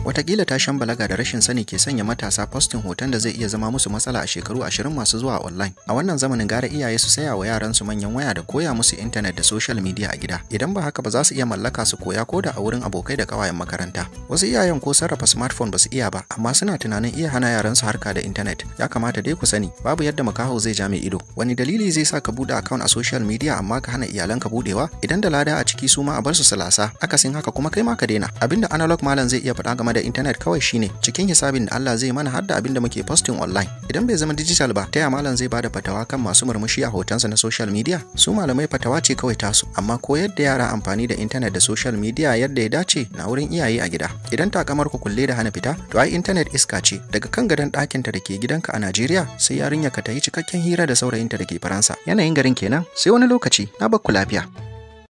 Wataƙila tashin balaga da rashin sani ke sanya matasa postin hoton da zai iya zama musu matsala a shekaru 20 masu zuwa online. A wannan zamanin gara iyaye su saya wa yaransu manyan waya da koya musu intanet da social media a gida. Idan ba haka ba za su iya mallaka su koya ko da a wurin abokai da ƙawayen makaranta. Wasu iyayen ko sarrafa smartphone ba su iya ba, amma suna tunanin iya hana yaransu harka da intanet. Ya kamata dai ku sani, babu yadda makaho zai ja mai ido. Wani dalili zai sa ka buɗe account a social media amma ka hana iyalanka buɗewa? Idan da lada a ciki su ma a bar su su lasa, akasin haka kuma kai ma ka daina. Abinda analog malam zai iya faɗa game da intanet kawai shine cikin hisabin da Allah zai mana har da abin da muke posting online. Idan bai zama digital ba, taya malam zai bada fatawa kan masu murmushi a hotonsa na social media? Su malamai fatawa ce kawai tasu, amma koyar da yara amfani da intanet da social media yadda ya dace na wurin iyaye a gida. Idan takamar ku kulle da hana fita, to ai intanet iska ce. Daga kan gadon ɗakinta da ke gidanka a Najeriya, sai yarinya ka ta yi cikakken hira da saurayinta da ke Faransa. Yanayin garin kenan, sai wani lokaci, na bakku lafiya.